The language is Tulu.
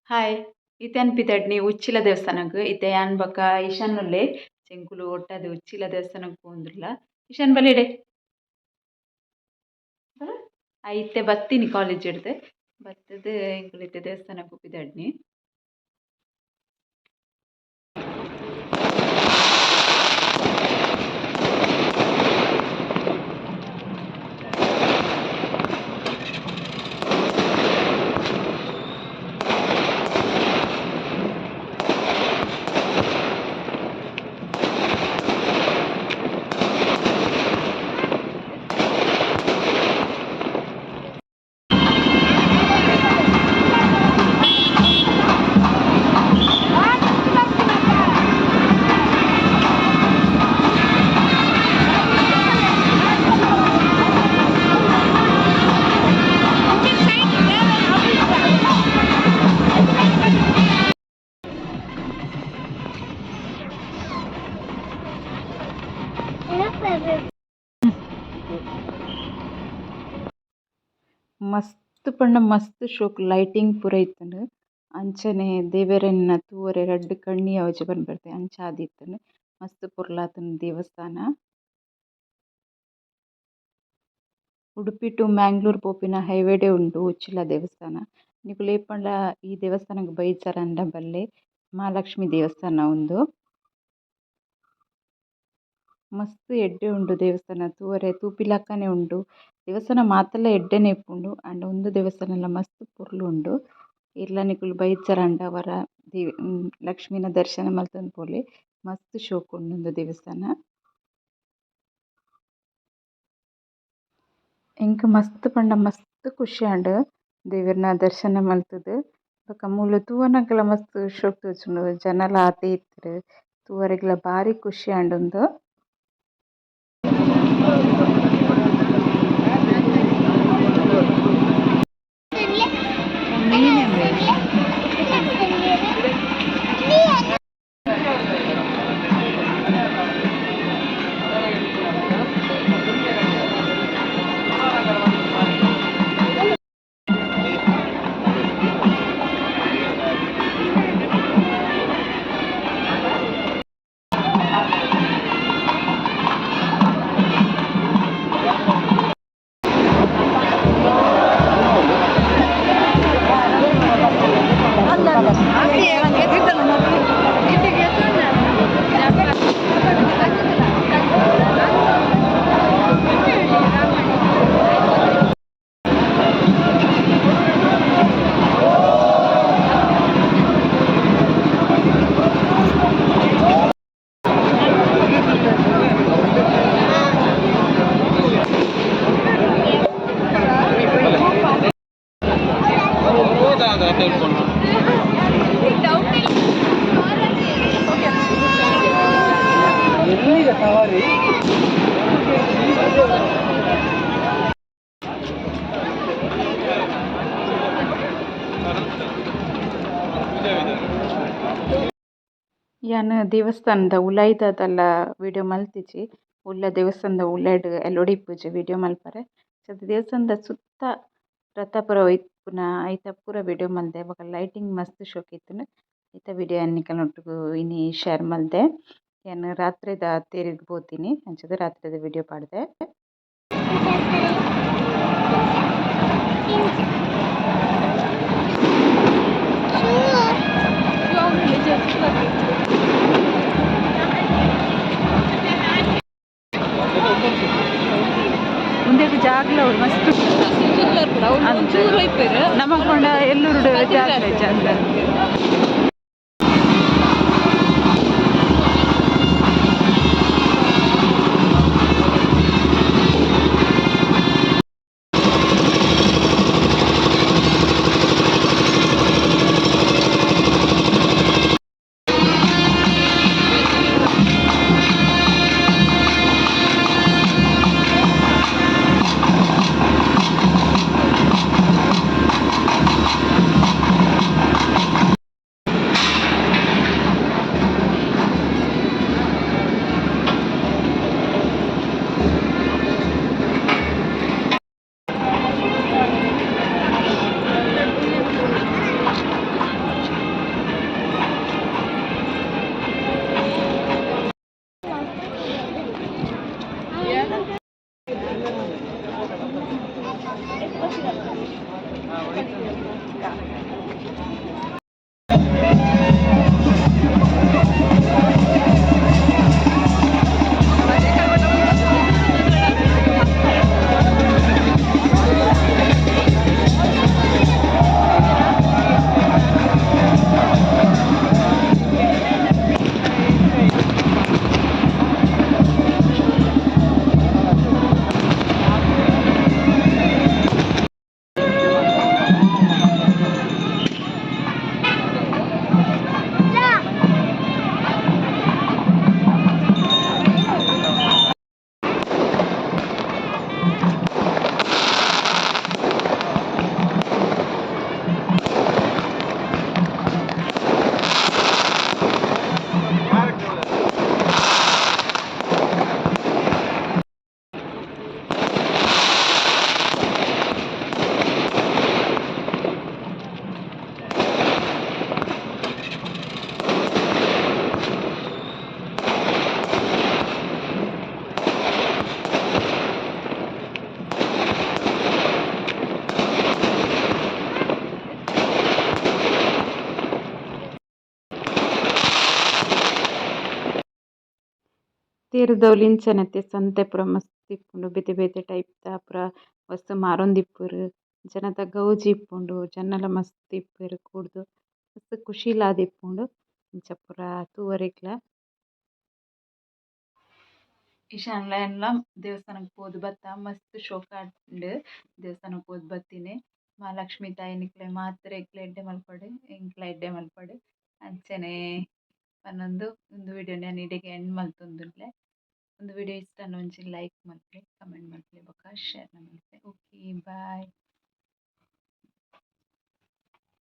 ಹಾಯ್, ಇತ್ತೆ ಪಿದಡ್ನಿ ಉಚ್ಚಿಲ ದೇವಸ್ಥಾನಗ್. ಇತ್ತೆ ಯಾನ್ ಬೊಕ್ಕ ಇಶಾನ್ ಉಲ್ಲೆ. ಎಂಕುಲು ಒಟ್ಟಾದ್ ಉಚ್ಚಿಲ ದೇವಸ್ಥಾನಗ್ ಪೋವೊಂದುಲ್ಲ. ಇಶಾನ್ ಬಲೆಡೆ. ಇತ್ತೆ ಬತ್ತೀನಿ ಕಾಲೇಜ್ ಡ್ದ್. ಬತ್ತುದು ಎಂಕುಲು ಇತ್ತೆ ದೇವಸ್ಥಾನಗ್ ಪಿದಡ್ನಿ. ಮಸ್ತ್ ಪಂಡ ಮಸ್ತ್ ಶೋಕು ಲೈಟಿಂಗ್ ಪೂರ ಇತ್ತ್ಂಡ್. ಅಂಚನೆ ದೇವೆರೆನ ತೂವರೆ ರಡ್ಡ್ ಕಣ್ಣ್ ಯಾವುಜಿ ಪನ್ಪೆರ್ ಅಂಚ ಆದಿತ್ತ್ಂಡ್. ಮಸ್ತ್ ಪೊರ್ಲಾತುಂಡು ದೇವಸ್ಥಾನ. ಉಡುಪಿ ಟು ಮ್ಯಾಂಗ್ಳೂರ್ ಪೋಪಿನ ಹೈವೇ ಡೇ ಉಂಡು ಉಚ್ಚಿಲ ದೇವಸ್ಥಾನ. ನಿಕುಲು ಏಪಲ ಈ ದೇವಸ್ಥಾನಗ್ ಬೈಜರ್ಂಡ ಬಲ್ಲೆ. ಮಹಾಲಕ್ಷ್ಮಿ ದೇವಸ್ಥಾನ ಉಂದು. ಮಸ್ತ್ ಎಡ್ಡೆ ಉಂಡು ದೇವಸ್ಥಾನ ತೂವರೆ ತೂಪಿಲಕ್ಕನೆ ಉಂಡು. ದೇವಸ್ಥಾನ ಮಾತಲ ಎಡ್ಡೆನೆ ಇಪ್ಪುಂಡು ಆಂಡ ಉಂದು ದೇವಸ್ಥಾನಲ ಮಸ್ತ್ ಪೊರ್ಲು ಉಂಡು. ಏರ್ಲ ನಿಕುಲು ಬೈಜರ್ಂಡ ಒರ ಲಕ್ಷ್ಮೀನ ದರ್ಶನ ಮಲ್ತೊಂದು ಪೋಲೆ. ಮಸ್ತ್ ಶೋಕು ಉಂಡು ಉಂದು ದೇವಸ್ಥಾನ. ಎಂಕ್ ಮಸ್ತ್ ಪಂಡ ಮಸ್ತ್ ಖುಷಿ ಆಂಡ್ ದೇವೆರ್ನ ದರ್ಶನ ಮಲ್ತುದು. ಬೊಕ ಮೂಲು ತೂವನಗಲ ಮಸ್ತ್ ಶೋಕು ತೋಜುಂಡು ಜನಲ ಆತೆ ಇತ್ತೆರ್ ತೂವರೆಗ್ಲ ಬಾರಿ ಖುಷಿ ಆಂಡ್ ಉಂದು. ಯಾನ್ ದೇವಸ್ಥಾನದ ಉಲಾಯಿದದಲ್ಲ ವಿಡಿಯೋ ಮಲ್ತಿಜಿ. ಉಲ್ಲ ದೇವಸ್ಥಾನದ ಉಲಾಯಿಡ್ ಅಲೌಡ್ ಇಪ್ಪುಜಿ ವಿಡಿಯೋ ಮಲ್ಪರೆ. ದೇವಸ್ಥಾನದ ಸುತ್ತ ರಥ ಪೂರ ಇಪ್ಪುನ ಐತ ಪೂರ ವಿಡಿಯೋ ಮಲ್ದೆ. ಬೊಕ ಲೈಟಿಂಗ್ ಮಸ್ತ್ ಶೋಕು ಇತ್ತ್ಂಡ್. ಐತ ವಿಡಿಯೋ ಯಾನ್ ನಿಕಲ್ನೊಟ್ಟುಗು ಇನಿ ಶೇರ್ ಮಲ್ದೆ. ಯಾನ್ ರಾತ್ರೆದ ತೇರುಗ್ ಪೋತಿನಿ ಅಂಚಾದ್ ರಾತ್ರೆದ ವಿಡಿಯೋ ಪಾಡ್ದೆ. ಉಂದೆಕ್ ಜಾಗಲ ಮಸ್ತ್. ನಮಕ್ ಪಂಡ ಎಲ್ಲೂರುಡು ಜಾತ್ರೆ ಜಾತ್ರೆ. ತೇರುದವ್ಲು ಇಂಚನೆ ಸಂತೆ ಪೂರ ಮಸ್ತ್ ಇಪ್ಪುಂಡು ಬೇತೆ ಬೇತೆ ಟೈಪ್ ದ ಪೂರ ವಸ್ತು ಮಾರೊಂದಿಪ್ಪುವೆರ್ ಜನತ ಗೌಜಿ ಇಪ್ಪುಂಡು ಜನಲ ಮಸ್ತ್ ಇಪ್ಪುವೆರ್ ಕೂಡ್ದು ಮಸ್ತ್ ಖುಷಿಲ ಆದಿಪ್ಪುಂಡು ಇಂಚ ಪೂರ ತೂವರೆಗ್ಲ. ಇಶಾನ್ಲ ಯಾನ್ಲ ದೇವಸ್ಥಾನಗ್ ಪೋದು ಬತ್ತ ಮಸ್ತ್ ಶೋಕು ಆಂಡ್ ದೇವಸ್ಥಾನಗ್ ಪೋದು ಬತ್ತಿನಿ. ಮಹಾಲಕ್ಷ್ಮಿ ತಾಯಿ ನಿಕ್ಲೆಗ್ ಮಾತೆರೆಗ್ಲ ಎಡ್ಡೆ ಮನ್ಪಡ್ ಎಂಕ್ಲ ಎಡ್ಡೆ ಮನ್ಪಡ್ ಅಂಚನೆ ಪನೊಂದು ಉಂದು ವೀಡಿಯೋ ನು ಯಾನ್ ಇಡೆಗ್ ಎಂಡ್ ಮಲ್ತೊಂದುಲ್ಲೆ. ಉಂದು ವೀಡಿಯೋ ಇಷ್ಟ ಆಂಡ ಒಂಜಿ ಲೈಕ್ ಮನ್ಪುಲೆ ಕಮೆಂಟ್ ಮನ್ಪುಲೆ ಬೊಕ ಶೇರ್ ಮನ್ಪುಲೆ. Okay bye.